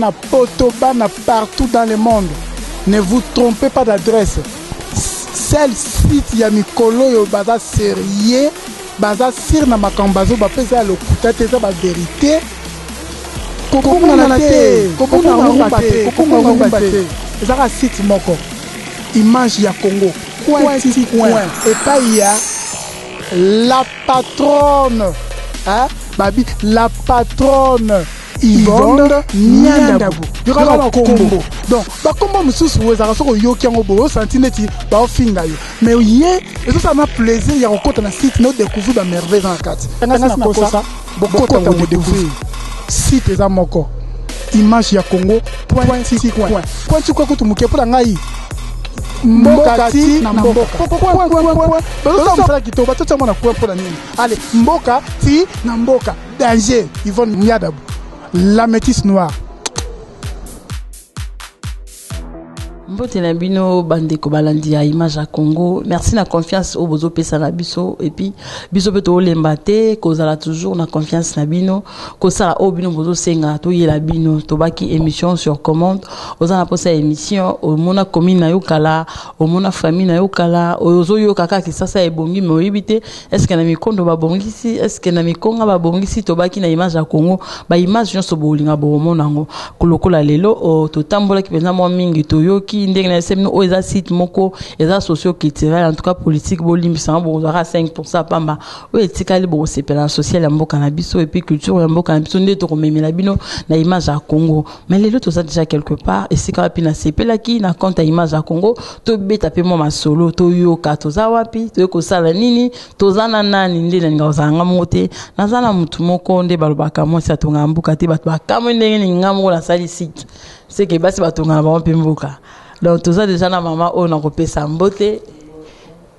Bana poto, bana partout dans le monde. Ne vous trompez pas d'adresse. Seul site ya mikolo oyo baza sérieux, baza sur na makambo bazo bapesa ya lokuta te, eza ba verite. Kobungana te, kobunga rumba te, kobunga rumba te. Ezaka site moko. Image ya Congo. Coin ti coin. Epai ya la patronne. Hein? Babi, la patronne. Yvonne Nyandabu. Yoka ba kombo. Donc, ba kombo mosusu ezalaka soki oyoki yango boye osanti neti baofinga yo. Mais ye ezosala na plaisir ya kokota na site na odécouvrir ba merveille eza na kati. Ngasi na kosa bokota bodécouvrir. Site eza moko. Image ya Congo point ti coin. Point ti coin kutu moke mpo na ngai mboka ti na mboka. Point point point. Bazosala mosala kitoko batotia mwana coin mpo na nini? Allez, mboka ti na mboka. Danger, Yvonne Nyadabu, la métisse noire. Mbote na bino bandeko balandi ya Image ya Congo. Merci na confiance oyo bozopesa na biso et puis biso pe tolemba te kozala toujours na confiance na bino kosala oyo bino bozosenga toyela bino tobaki émission sur commande oza na posa ya émission omona commune na yo kala omona famille na yo kala oyo ozoyoka kaka Kinshasa ebongi mais oyebi te Est-ce que na mikondo babongisi? Est-ce que na mikonga babongisi? Tobaki na image ya Congo, ba image nyonso bolinga bomona yango. Lokola lelo oh, totambolaki mpenza mwa mingi, toyoki ndenge na yebisa bino oyo eza site moko eza socio-culturel, en tout cas politique bolimbisa yango bokozwaka 5% pamba. Oyo etikali bokosepela na social ya mboka na biso et puis culture ya mboka na biso nde tokomemela bino na image ya Congo. Mais lelo toza déjà quelque part esika wapi nasepelaki na compte ya image ya Congo tobeta mpe mwa masolo toyoka toza wapi toye kosala nini toza na nani nde nalinga kozala nga moko te naza na motu moko nde balobaka mwasi atongaka mboka te bato bakamwe ndenge nini nga moko nasali site seke basi batongaka bango mpe mboka donc toza deja na mama oyo nakopesa mbote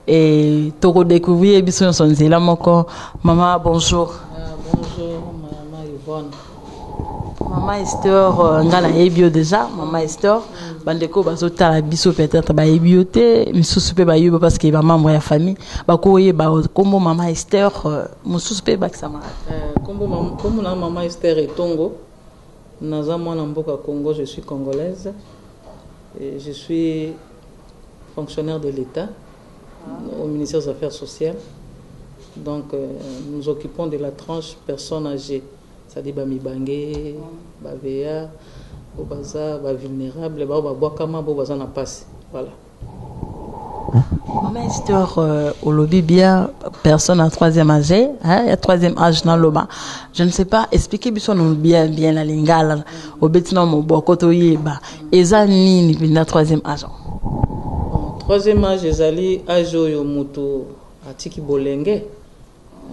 e tokodécouvrir biso nyonso nzela moko. Mama, bonjour. Bonjour mama Yvonne. Mama Esther, nga nayebi yo déjà. Mama Esther, bandeko bazotala biso peut-être bayebi yo te, misusu mpe bayebi parce que bamembre ya famille bakoyeba kombo mama Esther, mosusu mpe bakisamaka. Kombo na mama Esther Etongo, naza mwana mboka Congo, je suis congolaise et je suis fonctionnaire de l'État au ministère des Affaires sociales. Donc nous occupons de la tranche personnes âgées, c'est-à-dire bamibange, bavieillards, baza ba vulnérable, ba babwakama, bo baza na passe. Voilà. Maman Esther, olobi bien personne à troisième âge, hein, ya troisième âge na loba. Je ne sais pas expliquer biso no bien bien la lingala. Obeti na moboko toyeba. Eza nini na troisième âge? Bon, troisième âge ezali âge oyo moto atiki bolenge,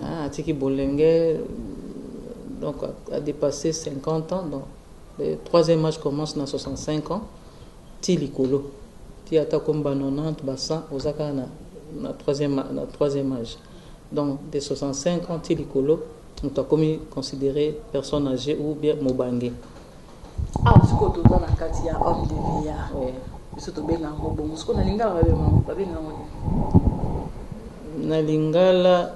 hein, atiki bolenge, donc a dépassé 50 ans. Donc le troisième âge commence na 65 ans ti likolo ti ata comme ba 90 ba 100 oza kaka na troisième âge. Donc de 65 ans ti likolo moto akomi considéré personne âgée ou bien mobange. Ah, sikoyo toza na kati ya homme de vieillard. Biso tobenga yango bongo. Sikoyo na lingala babenga yango nini? Na lingala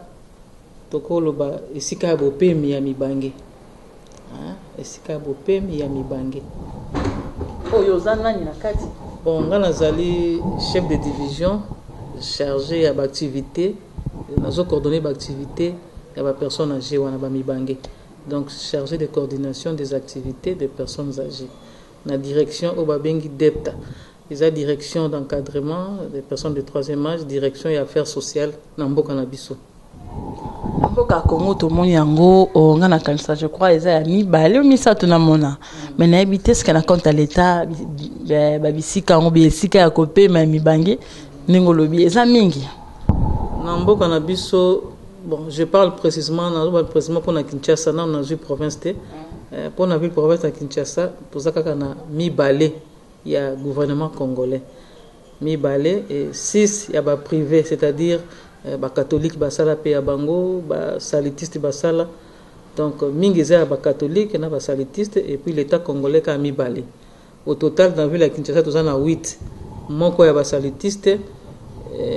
tokoloba esika ya bopemi ya mibange. Hein? Esika ya bopemi ya mibange. Oyo oza nani na kati? Bon, nga nazali chef de division chargé ya baactivité, nazo coordonner baactivité ya ba personnes âgées wana ba mibange. Donc chargé de coordination des activités des personnes âgées. Na direction oyo babengi DEPTA. Eza direction d'encadrement des personnes de troisième âge, direction ya affaires sociales na mboka na biso. Na mboka Congo tomoni yango, oh, nga nakanisa je crois eza ya mibale o misato namona. Mais nayebi te ce na compte ya l'État babisika yango bi esika ya kopema ya mibange ndenge olobi eza mingi. Na mboka na biso, bon, je parle précisément, nazoba précisément mpona Kinshasa, nano nazwi province te. Mpona ville province ya Kinshasa toza kaka na mibale ya gouvernement congolais, mibale et 6 ya ba privé, c'est-à-dire ba catholique basala pe ya bango, ba salutiste basala. Donc mingi eza ya ba catholique na ba salutiste et puis l'État congolais ka mibale. Au total dans ville ya Kinshasa toza na 8, moko ya ba salutiste,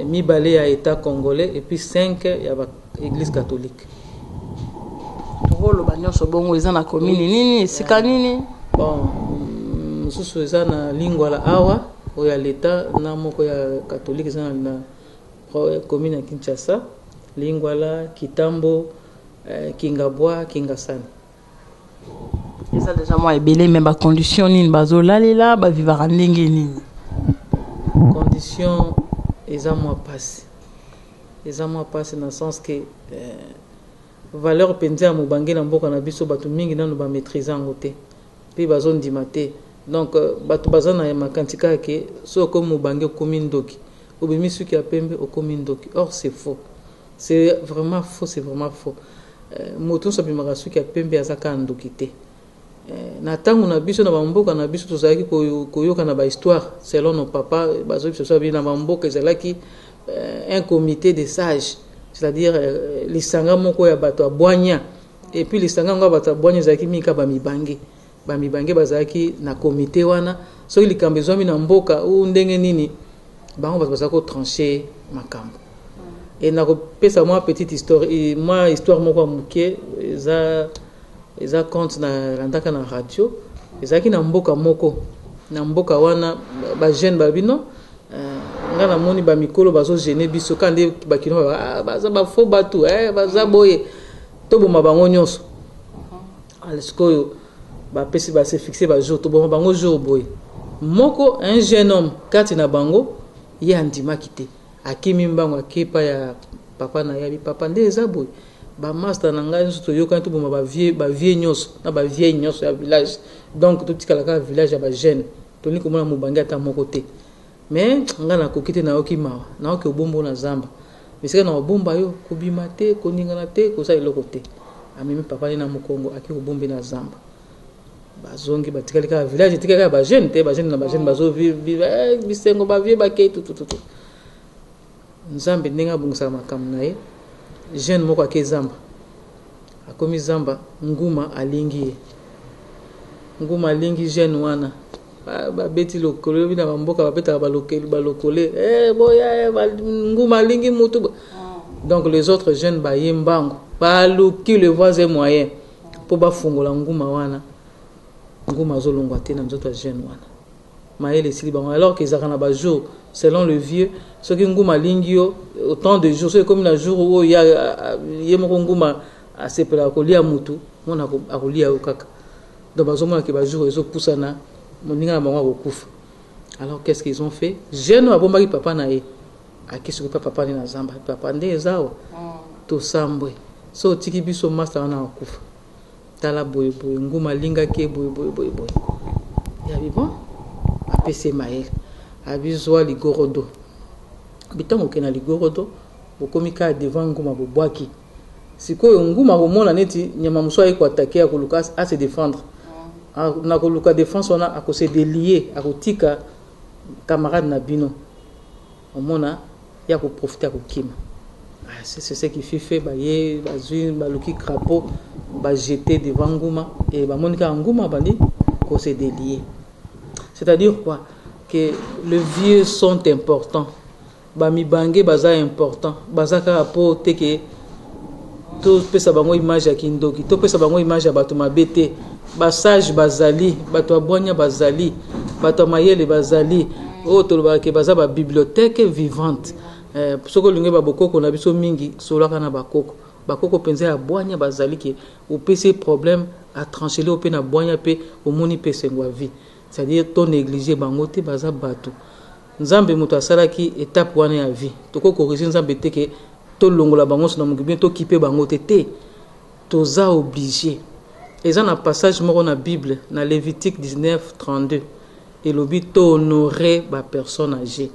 mibale ya État congolais et puis 5 ya ba église catholique. Tokoloba nyonso bongo eza na commune nini, esika nini? Bon, Mosusu eza na Lingwala awa, oyo ya leta na moko ya catholique eza na commune ya Kinshasa, Lingwala, Kitambo, Kingabwa, Kingasani. Eza deja mwa ebele, me bacondition nini bazolalela, bavivaka ndenge nini? Condition eza mwa pasi, eza mwa pasi na sens que valeur mpenza ya mobange na mboka na biso, bato mingi nano bamaîtrise yango te mpe bazondima te. Donc bato baza na makanisi kaka ke soki okomi mobange, okomi ndoki, obimi suki ya pembe, okomi ndoki. Or c'est faux, c'est vraiment faux, c'est vraiment faux. Moto nyonso abimaka suki ya pembe aza kaka ndoki te. Na ntango na biso, na bamboka na biso, tozalaki koyoka na bahistoire selon nos papa, bazoyebisa biso na bamboka ezalaki un comité de sages, c'est-à-dire lisanga moko ya bato ya bwanya. Et puis lisanga yango ya bato ya bwanya ezalaki mingi kaka bamibange. Bamibange bazalaki na comité wana. Soki likambo ezwami na mboka ou ndenge nini, bango bato bazalaki kotranche makambo. E nakopesa mwa petite histoire, mwa histoire moko ya moke. Eza conte nalandaka na radio. Ezalaki na mboka moko. Na mboka wana, bajeune babi non, nga namoni bamikolo bazogêner biso kaka nde bakino baza bafaux bato, baza boye, toboma bango nyonso. Sikoyo bapesi, base fixe bajour, toboma bango jour boye. Moko, un jeune homme kati na bango, ye andimaki te, akimi mbango, akepa ya papa na ye, abi: "Papa, nde eza boye, bamaster na ngai nyonso toyokani, toboma bavieux nyonso na bavieille nyonso ya village. Donc totikala kaka village ya bajeune, tolingi komona mobange ata moko te. Mais ngai nakoki te, nayoki mawa, nayoki obombo na zamba, esika na kobomba yo, kobima te, koningana te, kosala eloko te." Amemi papa nde na mokongo, aki kobombe na zamba. Bazongi, batikali kaka village, etikali kaka bajeune te, bajeune na bajeune bazovivre bisengo, bavieux bakei tutututu. Nzambe ndenge abongisaka makambo na ye, jeune moko ake zamba, akomi zamba, nguma alingi ye, nguma alingi jeune wana. Babeti lokolo, oyebi na bamboka babetaka balokole, boya, nguma alingi mutu. Donc les autres jeunes baye mbango, baluki le voies et moyen mpo bafungola nguma wana. Nguma azolongwa te na nzoto ya jeune wana. Mayele esili bango, alors que ezalaka na bajour selon le vieux. Soki nguma alingi yo autant de jours, soki ekomi na jour oyo ye moko nguma asepelaka kolia mutu, mona akolia yo kaka. Donc bazomona ke bajour ezopusana, moninga na bango akokufa. Alors qu'est-ce qu'ils ont fait? Jeune oyo abombaki papa na ye ake soki mpa papa nde na zamba: "Papa, nde eza awa, tosambwe, so otiki biso, master wana akokufa. Tala boye boye, nguma alingaki ye boye boye boye boye." Yabi bon, apesi ye mayele, abi: "Zwa ligorodo, bitango okende na ligorodo, bokomi kaka devant nguma, bobwaki. Sikoyo nguma komona neti nyama mosusu aye koattaquer, akoluka ase défendre. Na koluka défense wana, akose délier, akotika camarade na bino, omona ye akoprofite, akokima." C'est ce qui fut fait. Baye, bazwi, baluki crapaud, bajete devant nguma e bamoni kaka nguma bandi kose délier. C'est-à-dire quoi? Que le vieux sont importants, bamibange baza important. Baza kaka mpo te ke topesa bango image ya kindoki, topesa bango image ya bato mabe te. Basage bazali, bato ya bwanya bazali, bato ya mayele bazali, oyo tolobaka ke baza babibliothèque vivante. Soki olingi babokoko na biso mingi, solaka na bakoko. Bakoko mpenza ya bwanya bazali, ke opesi problème, atranchele mpe na bwanya, mpe omoni mpe esengo ya vie. C'est-à-dire to néglige bango te, baza bato. Nzambe moto asalaki étape wana ya vie. Tokokorige Nzambe te ke tolongola bango nyonso na mokili, bien tokipe bango te. Te, toza obligé. Eza na passage moko na Bible, na Lévitique 19 32, elobi tohonore bapersonne âgée.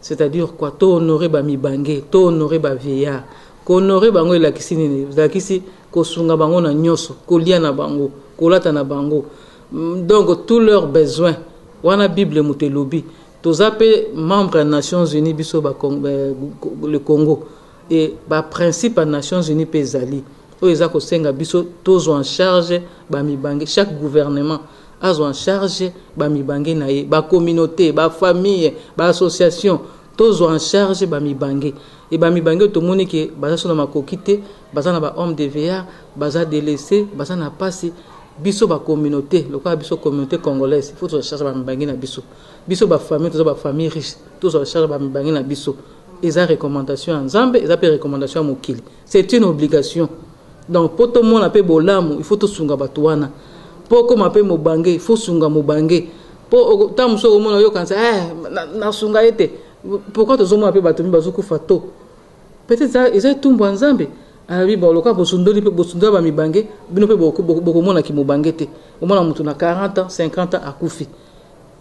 C'est-à-dire quoi? Tohonore bamibange, tohonore bavieillard. Kohonore bango elakisi nini? Elakisi kosunga bango na nyonso, kolia na bango, kolata na bango, donc tous leurs besoins wana. Bible moto elobi. Toza mpe membre ya Nations Unies, biso le Congo, e baprincipe ya Nations Unies mpe ezali oyo eza kosenga biso tozwa en charge bamibange. Chaque gouvernement azwa en charge bamibange na ye, bacommunauté, bafamille, baassociation, tozwa en charge bamibange. E bamibange oyo tomoni ke baza so na makoki te, baza na bahomme de vieillard, baza délaissé, baza na pasi. Biso ba communauté, lokola biso communauté congolaise, il faut tozwa charge ba mibange na biso. Biso ba famille, toza ba famille riche, tozwa charge ba mibange na biso. Eza recommandation ya Nzambe, eza pe recommandation ya mokili. C'est une obligation. Donc po tomona pe bolamu, il faut tosunga bato wana. Po okoma pe mobange, il faut sunga mobange. Po ntango mosusu okomona oyokanisa, eh, nasunga ye te. Pourquoi tozomona pe bato mingi bazokufa to? Peut-être eza etumbu ya Nzambe. Alobi bon, lokola bosundoli pe bosundola ba mibange, bino pe bokomona ki mobange te. Omona moto na 40 ans, 50 ans akufi.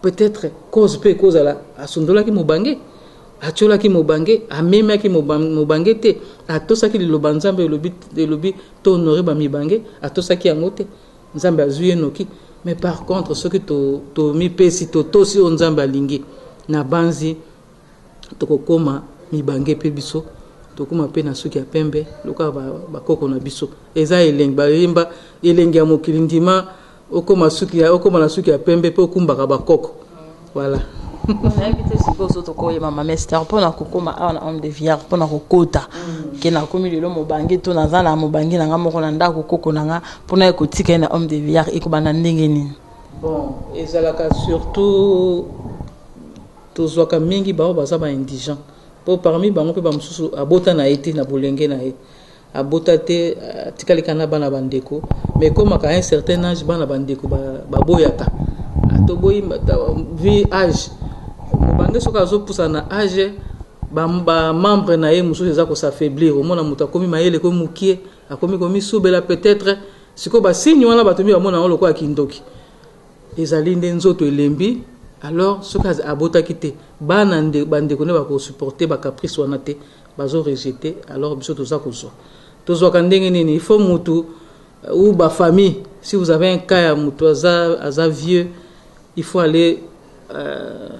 Peut-être cause pe ekozala asundolaki mobange, atiolaki mobange, amemiaki mobange te, atosaki liloba Nzambe elobi to honorer ba mibange, atosaki yango te. Nzambe azwi ye noki. Mais par contre soki tomipesi, totosi oyo Nzambe alingi, na banzi tokokoma mibange pe biso tokoma pe na suki ya pembe lokola bakoko na biso. Eza elengi, bayemba elengi ya mokili, ndima okoma suki ya, okoma na suki ya pembe pe okumbaka bakoko. Voilà. Nayebi te sikoyo so tokoyeba mama Esther mpona kokoma awa na homme de vierge, mpona kokota ke nakomi lelo mobange to naza na mobange na nga moko na ndako koko na nga, mpona ye kotika ye na homme de vierge ekobanda ndenge nini? Bon, ezalaka surtout tozwaka mingi bao baza ba indigent, po parmi bango pe ba mosusu abota na ye te na bolenge na ye, abota te, atikali kaka na bana bandeko. Mais ekomaka à un certain âge bana bandeko baboyaka, toboyi vie âge mobange soki azopusa na âge, ba membre na ye mosusu eza kosafaiblir. Omona moto akomi mayele komi mokie, akomi komisubela peut-être. Sikoyo ba signe wana bato mingi bamona yango lokola kindoki, ezali nde nzoto elembi. Alors soki abotaki te, bana bandeko nde bakosupporter ba caprice wana te, bazo rejeter. Alors biso toza kozwa, tozwaka ndenge nini? Il faut mutu ou ba famille, si vous avez un cas ya mutu aza vieux, il faut aller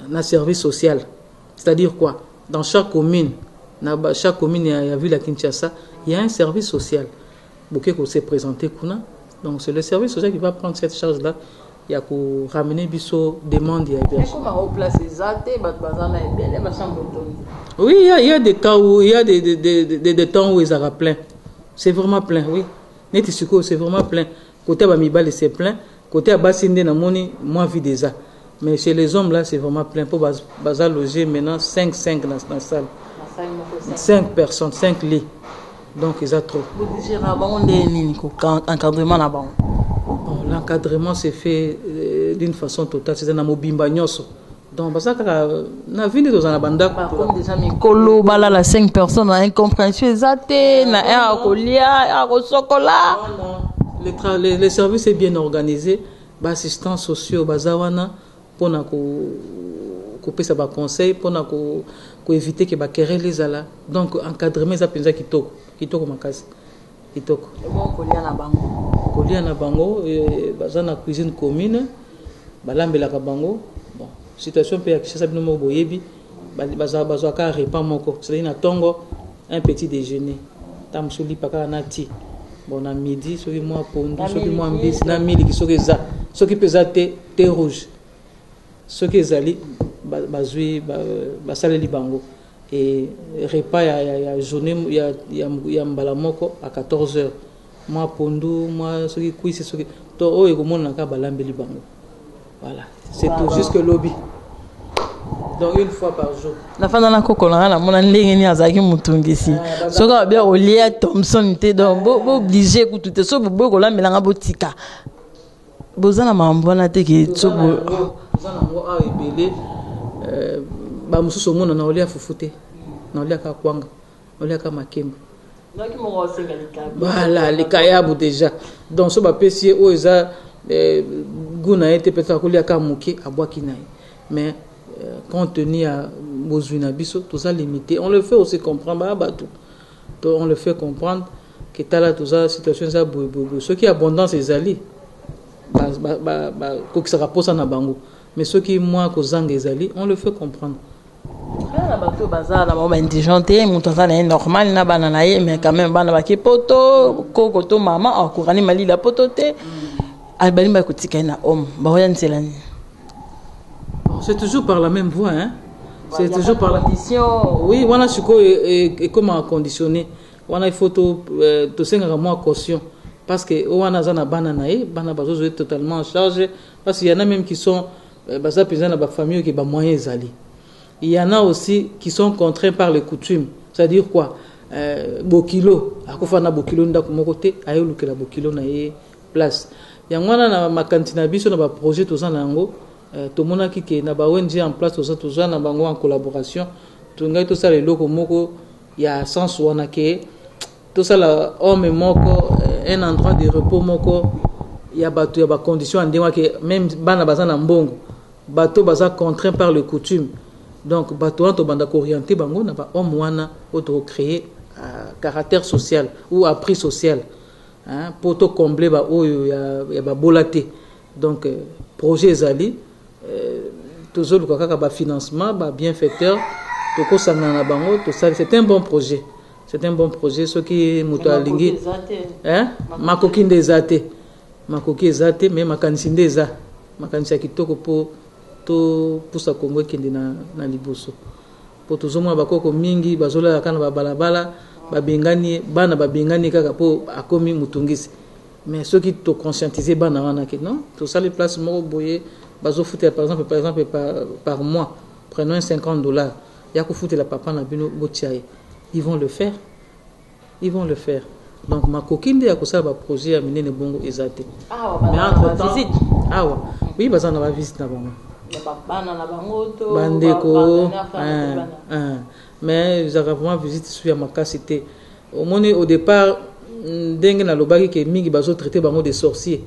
na service social. C'est-à-dire quoi? Dans chaque commune, na ba, chaque commune ya ville ya Kinshasa, il y a un service social. Boke ko se présenter kuna. Donc c'est le service social qui va prendre cette charge-là. Ya ko ramener biso demande ya hébergement. Comment au place eza te, bato baza na ebele, ba chambre etondi? Oui, il y a des cas où il y a des temps où ils sont plein. C'est vraiment plein, oui. Neti sikoyo, c'est vraiment plein. Côté ba mibali c'est plein, côté ya basi nde namoni moi vie déjà. Mais chez les hommes là c'est vraiment plein pour baza loger maintenant 5 5 na salle. 5 personnes, 5 lits. Donc ils ont trop. Bozogérer bango nde nini ko encadrement na bango? Bon, l'encadrement s'est fait d'une façon totale, c'est na mobimba nyonso. Donc baza kaka na vie nde tozala na bandako. Par contre déjà mikolo balala 5 personnes na incompréhension eza te, na air ya kolia, ya kosokola. Non, non. Le service est bien organisé. Ba assistants sociaux baza wana mpona kopesa ba conseil, mpona ko éviter que ba querelle ezala. Donc encadrement eza mpenza kitoko, kitoko makasi, kitoko. Bon, kolia na bango. Kolia na bango, baza na cuisine commune, balambelaka bango. Bon, situation pe ya Kinshasa bino moko boyebi, bazwaka repas moko, c'est-à-dire na tongo un petit déjeuner, ntango mosusu lipa kaka na ti. Bon, na midi soki mwa pondu, Na soki mwa miliki. mbisi, na miliki soki eza, soki mpe eza te, thé rouge. Soki ezali, bazwi, basaleli bango. Et repas ya journée, ya mbala moko à 14 heures. Mwa pondu, mwa soki kwisi, soki to oyo ekomonana kaka balambeli bango. Voilà, c'est tout jusque lobi. Donc une fois par jour. Nafanda na koko na nga, namona ndenge nini azalaki motungisi. Soki abia kolia Thomson te, donc bo obligé kutu te, soki boboyi kolambela nga botika. Boza na makambo wana te ke Toza so na yango, toza na yango awa ebele. Ba mosusu omona na olia fufu te, na olia kaka kwanga, na olia kaka makemba. Noki moko osenga likayabu. Voilà, likayabu déjà. Donc so bapesi ye oyo eza goût na ye te, peut-être akolia kaka moke, abwaki na ye. Mais compte tenu ya bozwi na biso, toza limité. On le fait aussi comprendre, ba bato. To, on le fait comprendre que tala toza situation eza boye, boye, boye. Soki abondance ezali, ba kokisaka posa na bango. Mais soki mwa kozanga ezali, on le fait comprendre. Bana bato baza na bango ba indigent te, moto aza na ye normal na bana na ye, mais quand même bana bake poto, koko to mama akokani malila poto te. Abali ba kotika ye na homme, ba oya nzela nini? Bon, c'est toujours par la même voie, hein. C'est Il y a toujours pas par de la condition. Oui, wana sikoyo e, e, ekoma conditionné. Wana il faut to tosengaka mwa caution. Parce que oyo wana aza na bana na ye, bana bazozwa ye totalement en charge, parce qu'il y en a même qui sont baza mpenza na bafamille oyo ke bamoyen ezali. Il y en a aussi qui sont contraints par les coutumes. C'est-à-dire quoi? Bokilo akufa na bokilo ndako moko te, ayolukela bokilo na ye place. Yango wana na makanisi na biso, na baprojet toza na yango, tomonaki ke na ba ONG en place, toza na bango en collaboration, tongai tosala eloko moko ya sens wana, ke tosala home moko, un endroit de repos moko ya bato ya bacondition ya ndenge wana, ke même bana baza na mbongo, bato baza contraint par le coutume. Donc bato wana tobanda koorienter bango na bahome wana oyo tokocréer à caractère social ou à prix social, hein, mpo tocomble baoyo ya babola te. Donc projet ezali, tozoluka kaka bafinancement, babienfaiteur, tokosangana na bango, tosali. C'est un bon projet, c'est un bon projet. Soki moto alingi, hein? Makoki nde eza te, makoki eza te, mais makanisi nde eza, makanisi ya kitoko mpo topusa Kongo ekende na liboso. Mpo tozomona bakoko mingi bazolala kaka na babalabala, babengani bana, babengani kaka mpo akomi motungisi. Mais soki toconscientiser bana wana ke non, tosali place moko boye, bazofutela par exemple par mois, prenons 50 $ ya kofutela papa na bino, botia ye, ils vont le faire, ils vont le faire. Donc makoki nde ya kosala baprojet ya minene bongo eza te. Mais entre temps, awa oui, baza na bavisite na bango. Bana na bango to bandeko, mais ezalaka vraiment visite su ya makasi te. Omoni, au départ, ndenge nalobaki ke mingi bazotraite bango de sorcier,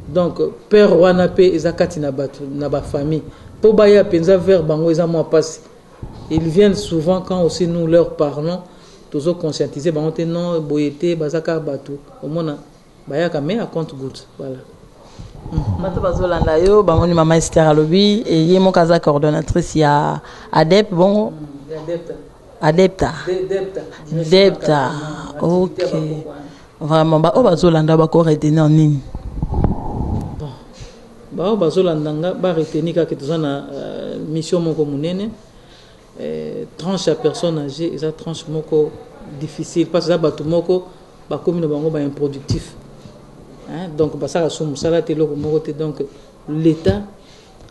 donc père wana mpe eza kati na bato na bafamille, mpo baya mpenza vers bango eza mwa mpasi. Ils viennent souvent quand aussi nous leur parlons, tozoconscientiser bango te, non, boye te, baza kaka bato. Omona bayaka mais à compte goutte, voilà. Bato bazolanda yo, bamoni mama Ester alobi ye moko aza coordonnatrice ya ADEP bongo. Adepta, depta, ok. Vraiment, baoyo bazolanda bakoretenir nini? Bon, baoyo bazolanda nga baretenir kaka toza na mission moko monene. Tranche ya personne âgée eza tranche moko difficile, parce eza bato moko bakomi na bango baimproductif, hein? Donc basalaka so mosala te, eloko moko te. Donc l'État,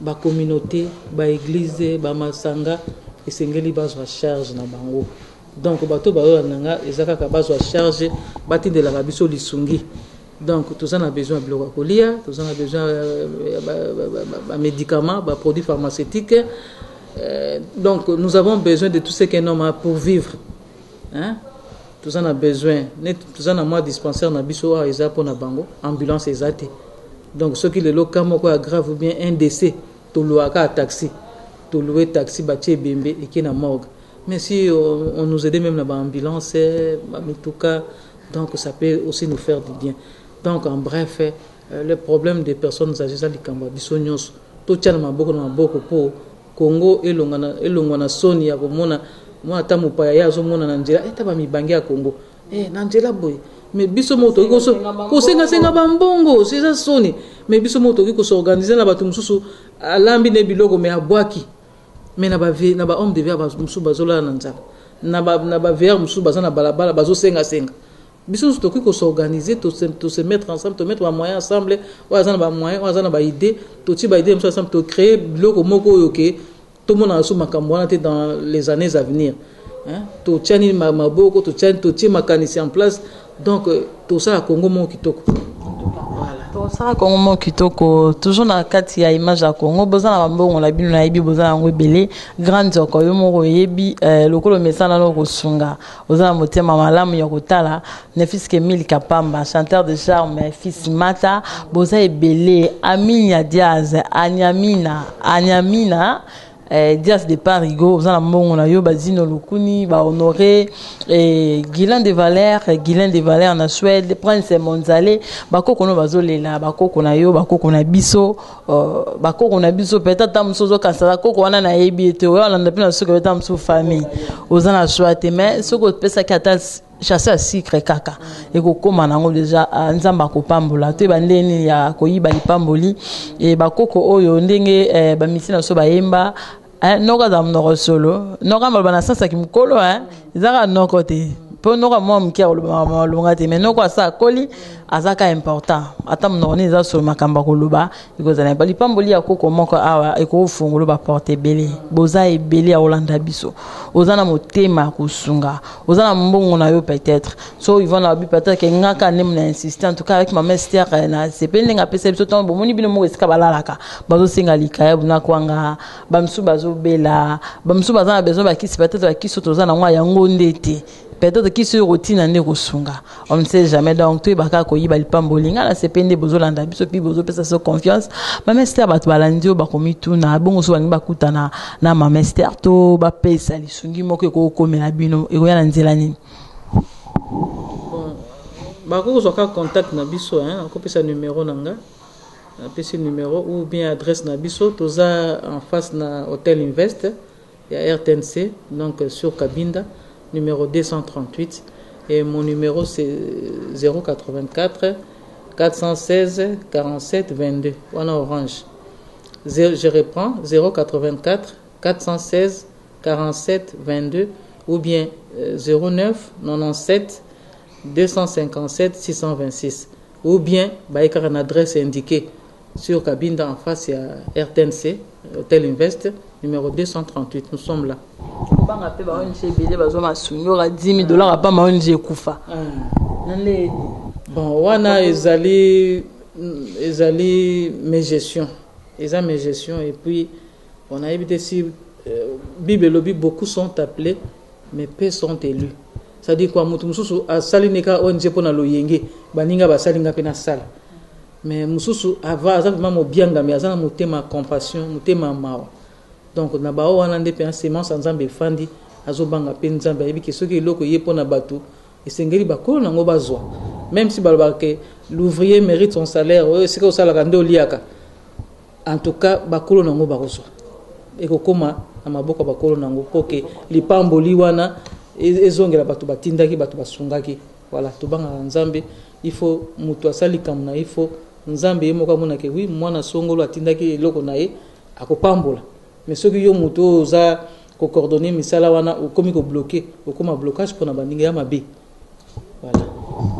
bacommunauté, baéglise, bamasanga esengeli bazwa charge na bango. Donc bato bazolanda nga, eza kaka bazwa charge, batindelaka biso lisungi. Donc toza na besoin ya biloko ya kolia, toza na besoin ya bamédicament, baproduit pharmaceutique. Donc nous avons besoin de tout ce qu'un homme a pour vivre, hein? Toza na besoin, toza na mwa dispensaire na biso awa, eza mpona bango. Ambulance eza te. Donc soki lelo cas moko ya grave ou bien un décès, toluwaka ya taxi, tolue taxi, batie ebembe, eke na morgue. Mais si on nous aidait même na baambulance, bamituka, donc ça peut aussi nous faire du bien. Donc en bref, le problème des personnes âgées eza likambo ya biso nyonso. Totia na maboko na maboko mpo Congo elongwa na soni ya komona mona ata mopaya ye azomona na nzela eta bamibange ya Congo na nzela boye. Mais biso moko tokoki kosengasenga bambongo, eza soni. Mais biso moko tokoki kosorganiser na bato mosusu, alambi ne biloko mais abwaki, mais na bahomme de vieillard mosusu bazolala na nzala, na bavieillard mosusu baza na balabala bazosengasenga. Biso nyonso tokoki kosorganiser, tose mettre ensemble, tomettre bamoyen ensemble. Oyo aza na bamoyen, oyo aza na baidée, totie baidée mosusu ensemble, tocréer biloko moko oyo ke tomonaka so makambo wana te dans les années à venir. Totiani maboko, totie makanisi en place, donc tosala Congo moko kitoko. Tosala Kongo moko kitoko. Toujours na kati ya Image ya Congo, boza na bambongo na bino, nayebi boza yango ebele. Grande oko yo moko oyebi, lokolo mesana no kosunga, oza na motema malamu ya kotala ne fils que Emile Kapamba, chanteur de charme, fils Mata, boza ebele. Aminia Diaz, Anyamina, Anyamina Diaz de Parigo, oza na mbongo na yo. Bazino Lukuni, bahonoré Guilain de Valère, Guilain de Valère na Suède, Prince Monzale, bakoko no bazolela, bakoko na yo, bakoko na biso, bakoko na biso. Peut-être ata mosusu ozokanisa bakoko wana nayebi ete oyo alanda mpe na soki ata mosusu famille oza na choix te, mais soki opesaki ata chasse ya sucre kaka, ekokóma nango déjà. Nzambe akopambola. Toyeba ndenge nini ya koyiba lipamboli e bakoko oyo, ndenge bamisi na biso bayemba, noko aza monoko solo, noko amaloba na sansaki mokolo, eza kaka noko te. Mpo noko ya mwa moke akoloba malonga te, mais noko asa akoli aza ka important. Ata monoko nini eza solo makambo ya koloba ekozala ba lipamboli ya koko moko awa ekofungola ba porte ebele. Boza ebele ya kolanda biso, oza na motema ya kosunga, oza na mbongo na yo peut-être. So Yvonne abi peut-être ke ngaka nde na insister, en tout cas avec maman Esther na sepeli ndenge apesa biso ntango. Bomoni bino moko esika balalaka, bazosenga likayabu na kwanga, bamisusu bazobela, bamisusu baza na besoin bakisi. Peut-être bakisi oyo toza nango yango nde te, peut-être kisi oyo kotina nde kosunga, on ne sait jamais. Donc toyebaka koyiba lipamboli. Ngai nasepe nde bozolanda biso mpi bozopesa biso confiance. Mama Ester, bato balandi oyo bakomituna bongo, so balingi bakutana na mama Ester to bapesa lisungi moko, ekokomela bino, ekoya na nzela nini? Bon, bakoki kozwa kaka contact na biso, hein, nakopesa numéro na nga, napesi numéro ou bien adresse na biso. Toza en face na Hotel Invest ya RTNC, donc sur Kabinda, numéro 238, et mon numéro c'est 084 416 47 22, wana Orange. Je reprends: 084 416 47 22 ou bien 09 97 257 626, ou bien baye kaka na adresse indiquée sur Kabinda, en face ya RTNC, Hotel Invest, numéro 238. Nous sommes là. Kobanga mpe ba ONG ebele bazwa masungi oyo 10 000 dollars apamba, ONG ekufa na nde. Bon, wana ezali mégestion, eza mégestion. Et puis on ayebi te si Bible elobi: beaucoup sont appelés mais peu sont élus. C'est-à-dire quoi? Moto mosusu asali ne kaka ONG mpo na loyenge, baninga basali, nga mpe nasala. Mais mosusu ava aza vraiment mobiangami, aza na motema ya compassion, motema ya mawa. Donc na bao wana nde mpenza semence ya Nzambe efandi, azobanga mpe Nzambe, ayebi ke soki eloko ye mpo na bato, esengeli bakolo nango bazwa. Même si balobaka ke l'ouvrier mérite son salaire, oyo esika osalaka nde oliaka, en tout cas bakolo nango bakozwa, ekokóma na maboko ya bakolo nango mpo ke lipamboli wana ezongela bato batindaki, bato basungaki. Voilà, tobangaka Nzambe. Il faut moto asali likambo na ye, il faut Nzambe ye moko amonake: oui, mwana songolo atindaki eloko na ye, akopambola. Mais soki yo moto oyo oza kocoordonner misala wana okomi kobloquer, okóma blocage mpona baninga ya mabe. Voilà.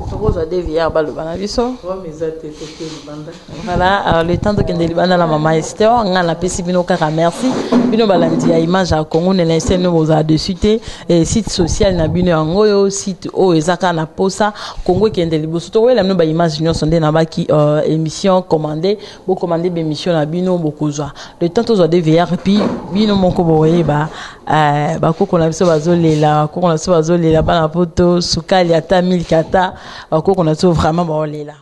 Tokozwa DVR, baloba na biso. Eza te, toke libanda. Voilà, alors le temps tokende libanda na mama Ester, nga napesi bino kaka merci, bino balandi ya Image ya Congo. Nela ese bino bozala dessus te. Site social na bino yango oyo, site oyo eza kaka na posa Congo ekende liboso. Tokoyela bino baimage nyonso nde nabaki émission commandé, bocommander baémission na bino, bokozwa. Le temps tozwa DVR, puis bino moko boyeba. Bakoko na biso bazolela, bakoko na biso bazolela, bana poto, sukali ata miliki ata, bakoko na biso vraiment baolela.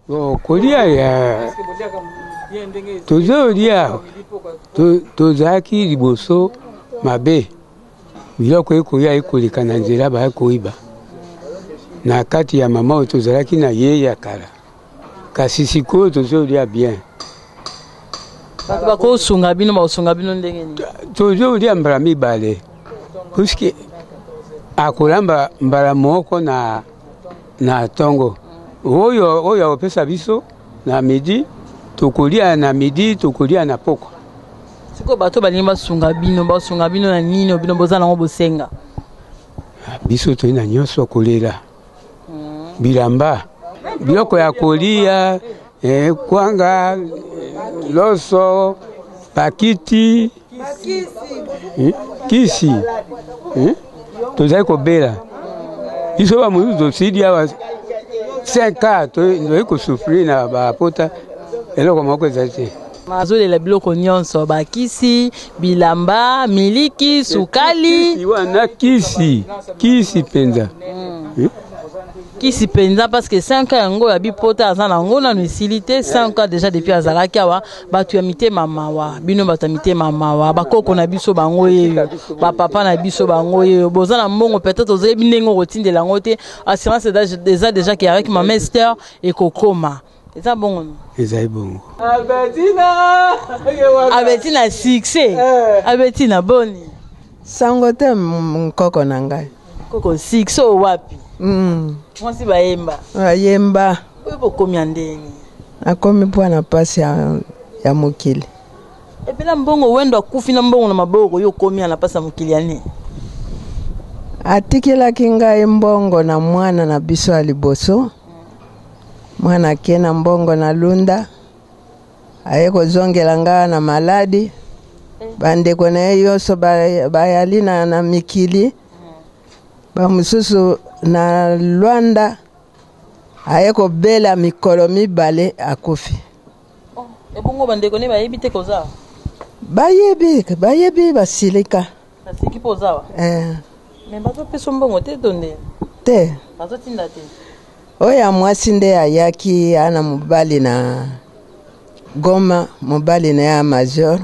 Bon, kolia ya tozolia, tozalaki liboso mabe, biloko ekoya ekoleka na nzela, baya koyiba na kati ya mama oyo tozalaki na ye ya kala. Kasi sikoyo tozolia bien. Bato bakosunga bino, bakosunga bino ndenge nini? Tozolia mbala mibale, puisque akolamba mbala moko na ntongo, oyo akopesa biso na midi, tokolia na midi, tokolia na pokwa. Sikoyo bato balingi basunga bino, basunga bino na nini? Bino boza nango bosenga? Biso toyi na nyonso, kolela bilamba, biloko ya kolia, kwanga, loso, bakiti, kisi. Tozali kobela biso bamosusu, tosili awa 5 ans, toyei kosouffrir na bapota, eloko moko ezali te. Azolela biloko nyonso: bakisi, bilamba, miliki, sukali. Kisi wana, kisi, kisi mpenza. Kisi mpenza, parce que 5 ans yango ya bipota aza nango nano esili te. 5 ans déjà depuis azalaki awa. Bato ya mitema mawa, bino bato ya mitema mawa, bakoko na biso bango yeyo, bapapa na biso bango yeyo. Boza na mbongo, peut-être ozoyebi ndenge okotindela yango te. Assurance eza déjà ke avec mama Ester ekokoma. Eza bongo no? Ezali bongo. Albertina, succès. Albertina, boni? Sango te nkoko na ngai. Koko six oyo wapi? Mwasi bayemba. Bayemba. Oyo bokomi ya ndenge. Nakomi mpo na mpasi ya mokili. Epe na mbongo Wendo akufi na mbongo na maboko yo okomi ya na mpasi ya mokili ya nini? Atikelaki ngai mbongo na mwana na biso ya liboso. Mwana ake na mbongo na Lunda. Aye kozongela ngai na maladi. Bandeko na ye nyonso bayali na mikili. Bamosusu na Luanda. Aye kobela mikolo mibale akufi. Oh, ebongo bandeko ne bayebi te koza? Bayebi basilika. Basiki mpo oza wa? Eh. Mais bazopesa mbongo te to nde? Te. Bazotinda te. Oyo ya mwasi nde ayaki ana mobali na Goma, mobali na ya major.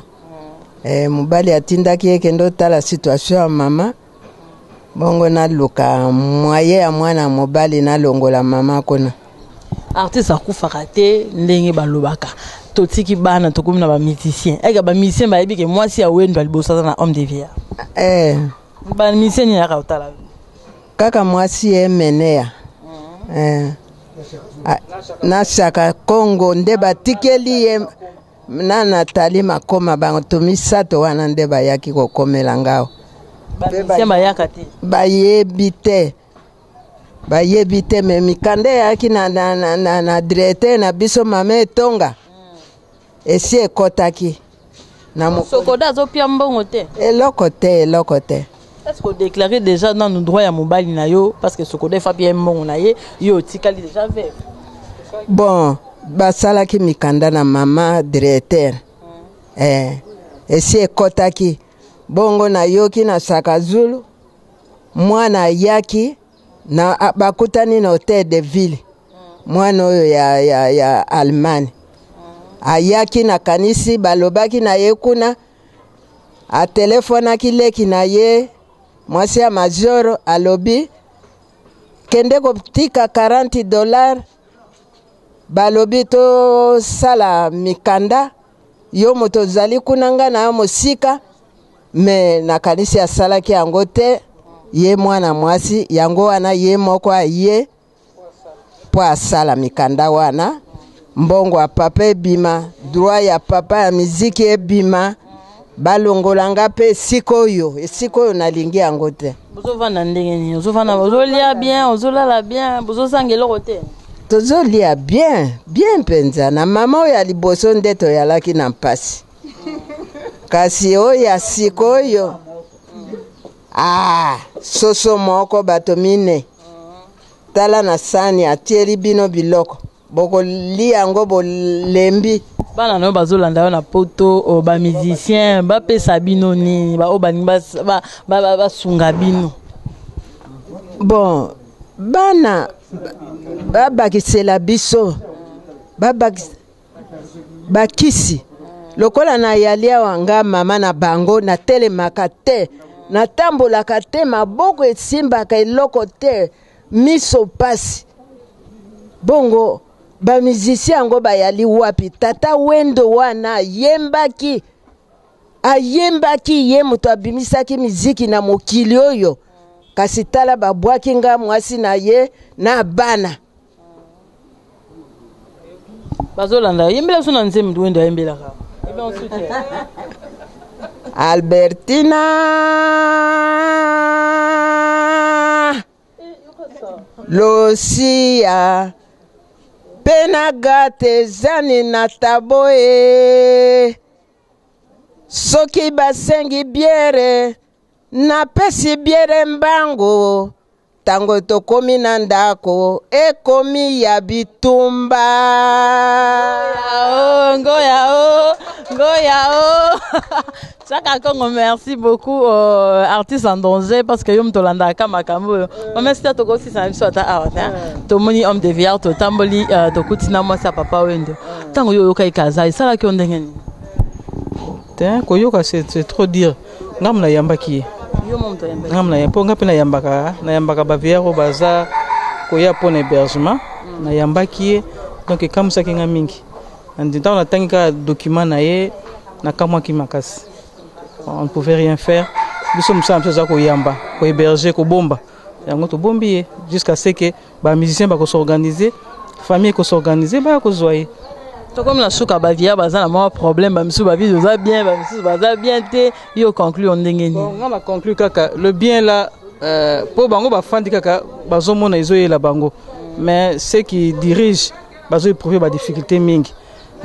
Mobali atindaki ye kende otala situation ya mama. Bongo naluka moyen ya mwana mobali nalongola mama kuna. Artiste akufaka te ndenge balobaka. Totiki bana tokomi na ba musicien. Eka ba musicien bayebi ke mwasi ya Wendo ya liboso aza na homme de vie. Ba musicien ni yaka otala. Kaka mwasi ye menea. Na Shaka Kongo nde batikeli ye na Nathalie Makoma bango misato wana nde bayaki kokomela ngao. Ba musicien bayaka te. Bayebi te. Bayebi te me mikanda eyaki na directeur na biso mama Etonga. Esi ekotaki. Na Sokoda azopia mbongo te. Eloko te, eloko te. Est-ce qu'on déclarait déjà dans nos droits ya mobali na yo parce que Sokoda efa pia mbongo na ye, yo otikali déjà veuve. Bon, basalaki mikanda na mama directeur. Esi ekotaki. Bongo nayoki na Shaka Zulu, mwana ayaki na bakutani na hôtel de ville. Mwana oyo ya Allemagne. Ayaki na kanisi balobaki na ye kuna, atelefonaki leki na ye mwasi ya major alobi kende kotika $40, balobi tosala mikanda, yo moto ozali kuna nga na yo mosika, me nakanisi asalaki yango te, ye mwana mwasi yango wana ye moko aye po asala mikanda wana, mbongo ya papa ebima, droit ya papa ya miziki ebima, balongola nga mpe esika oyo nalingi yango te. Bozovanda ndenge nini? Ozovanda, ozolia bien, ozolala bien, bozozanga eloko te? Tozolia bien, bien mpenza. Na mama oyo ya liboso nde toyalaki na mpasi. Kasi oyo ya sikoyo, soso moko bato mine. Tala na sani atieli bino biloko. Bokolia yango bolembi. Bana na yo bazolanda yo na poto, ba musicien bapesa bino nini, ba oyo balingi basunga bino? Bon, bana babakisela biso, bakisi. Lokola na yali awa nga mama na bango natelemaka te, natambolaka te, maboko esimbaka eloko te, miso pasi. Bongo ba musicien yango bayali wapi? Tata Wendo wana ayembaki ye moto abimisaki miziki na mokili oyo, kasi tala babwaki nga mwasi na ye na bana. Bazolanda yembela biso na nzembo Wendo ayembelaka. Albertina Losia pena gate zani na taboe, soki basengi biere napesi biere mbango, tango tokomi na ndako ekomi ya bitumba. Ngoya o, ngoya o. Chaka Congo, merci beaucoup, artiste en danger, parce que yo mtolanda kama kambo. Mama sita toko sisa biso ata awa, hein. Tomoni homme de vieillard, to tamboli, tokuti na mwasi ya papa Wendo. Tango yo yoka ikaza, esalaki yo ndenge nini? Te, koyoka c'est trop dire. Ngam na yambaki ye. Yo mo moto ayambaki. Ngam na yamba, nga pe na yambaka, na yambaka ba vieillard oyo baza koya pona hébergement, na yambaki ye. Donc ekamusaki nga mingi. Ntango natangi kaka document na ye, nakamwaki makasi. On ne pouvait rien faire. Biso mosala na biso eza koyamba, kohéberger, kobomba. Yango tobombi ye jusqu'à ce que ba musiciens bako s'organiser, famille eko s'organiser baya kozwa ye. Tokomi na suka, bavia baza na mwa problème, bamisusu babi toza bien, bamisusu baza bien te. Yo conclure ndenge nini? Bon, nga na conclure kaka le bien là, po bango bafandi kaka bazomona ezoyela bango, mais ceux qui dirigent bazo éprouver ba difficulté mingi,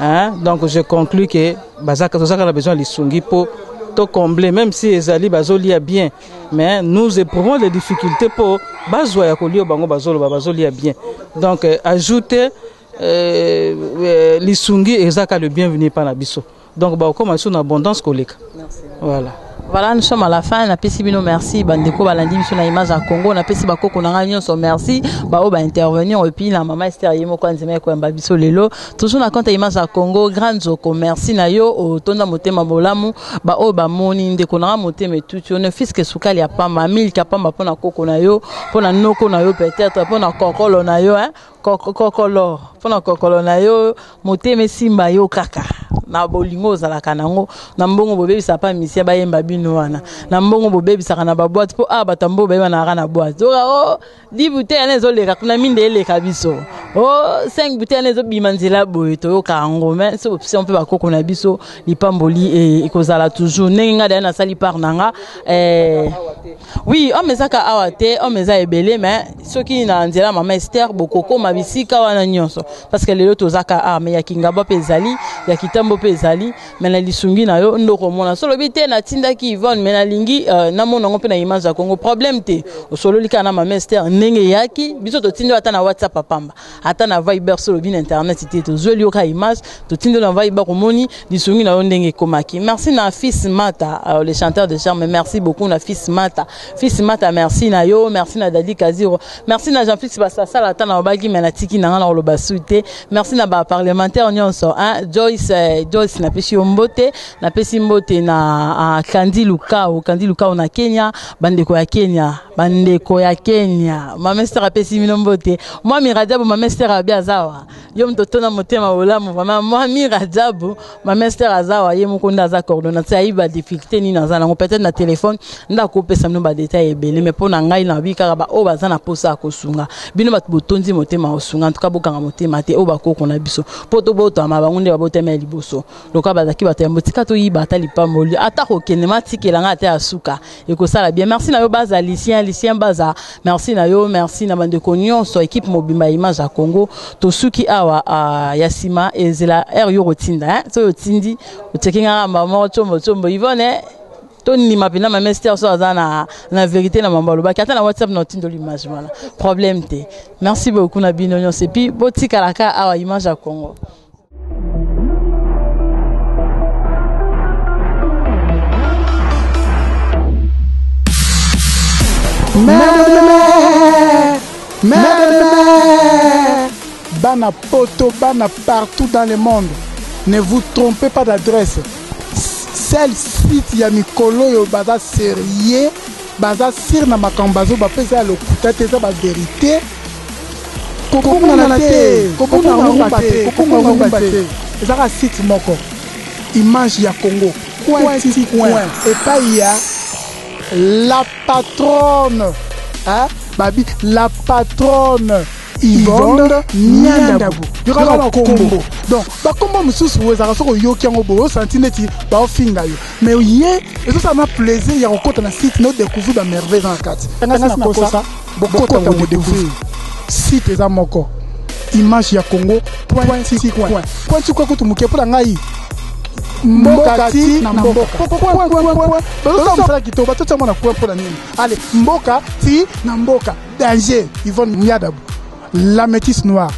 hein? Donc je conclus que bazaka tozaka na besoin lisungi po to combler, même si ezali bazolia bien, mais nous éprouvons des difficultés po bazwa ya kolia. Bango bazoloba bazolia bien, donc ajouter lisungi ezaka le bienvenu pa na biso. Donc bakokoma biso na abondance koleka. Voilà. Voilà, nous sommes à la fin. Napesi bino merci. Bandeko balandi biso na Image ya Congo. Napesi bakoko na ngai nyonso merci. Bao ba intervenir et puis na mama Esther ye moko anzema koyamba biso lelo. Toujours na compte ya Image ya Congo, Grand Zoko, merci na yo otonda motema bolamu. Ba oyo bamoni ndeko na nga motema etuti yo, ne fût-ce que sukali ya pamba, milka pamba mpona koko na yo, mpona noko na yo, peut-être mpona kokolo na yo, hein? Kokolo, mpona kokolo na yo, motema esimba yo kaka na bolingo ozalaka nango. Na mbongo bobebisaka pa misia bayemba bino wana, na mbongo bobebisaka na baboîte, mpo awa bato ya mbongo bayebanaka na boîte. Oka o 10 bouteille wana ezoleka kuna, minde eleka biso, o 5 bouteille wana ezobima nzela boye, toyoka yango. Mais so bopesi mpe bakoko na biso lipamboli, ekozala toujours ndenge ngai daya nasali part na nga. Oui, homme ezaka awa te, homme eza ebele, mais soki na nzela mama Ester bokokoma bisika wana nyonso, parce que lelo tozaka awa, mais ya Kingabwa mpe ezali, ya Kitambo mpe ezali. Mais na lisungi na yo ndoko omona so olobi te natindaki Yvonne, mais nalingi namona yango mpe na Image ya Congo, problème te. Osololi kaka na mama Ester ndenge eyaki biso, totindi ata na WhatsApp apamba, ata na Viber. So olobi na internet te, tozweli yo kaka image, totindi na Viber, omoni lisungi na yo ndenge ekomaki. Merci na Fils Mata, le chanteur de charme. Merci beaucoup na Fils Mata. Fils Mata, merci na yo. Merci na Dadi Kaziro, merci na Jean-Félix Basasala, ata na obaki me natiki na nga na koloba su te. Merci na baparlementaire nyonso, hein? Joyce, Joyce, napesi yo mbote. Napesi mbote na Kandi Lukao, Kandi Lukao na Kenya, bandeko ya Kenya, bandeko ya Kenya. Mama Ester apesi bino mbote. Mwami Rajabu, mama Ester abi azawa, yo moto tona motema bolamu vraiment. Mwami Rajabu, mama Ester azawa, ye moko nde aza coordonnateur, ayebi badifficulté nini aza nango. Peut-être na telefone nde akopesa bino badetail ebele, mais mpo na ngai nayebi kaka baoyo baza na posa ya kosunga bino. Bato botondi motema kosunga, en tout cas bokanga motema te. Oyo bakoko na biso mpo tobotama, bango nde babotama ya liboso lokola bazalaki bato yambo. Tika toyiba ata lipamboli, ata kokende matikelanga ata ya suka, ekosala bien. Merci na yo Baza Lucien, Lucien Baza, merci na yo. Merci na bandeko nyonso, équipe mobimba ya Image ya Congo. Tosuki awa. Ya nsima ezela aire yo kotinda, hein? Soki otindi, oteki ngaka mbala moko tshombo tshombo. Yvonne, tondima mpenza mama Ester so aza na vérité na mambo alobaki. Ata na WhatsApp na otindoli image wana, problème te. Merci beaucoup na bino nyonso, et puis botikalaka awa, Image ya Congo. Mère, mère, bana poto, bana partout dans le monde, ne vous trompez pas d'adresse. Seul site ya mikolo oyo baza sérieux, baza sire na makambo bazo bapesa ya lokuta te, eza bavérité. Kobungana te, kobunga ngumba te, kobunga ngumba te. Ezaka site moko, Image ya Congo coin ti coin, epai ya la patronne, hein? Babi la patronne Yvonne Nyandabu, yokaka bakombo. Donc bakombo mosusu oyo ezalaka, soki oyoki yango boye, osanti neti baofinga yo, mais ye ezosala na plaisir ya kokota na site na odécouvrir bamerveille eza na kati. Ngasi nakosa, bokota bodécouvrir. Site eza moko, Image ya Congo point ti coin, point ti coin. Kutu moke mpo na ngai, mboka ti na mboka, point point point. Bazosala mosala kitoko, batotia mwana point mpo na nini? Ale, mboka ti na mboka, danger. Yvonne Nyadabu, la métisse noire.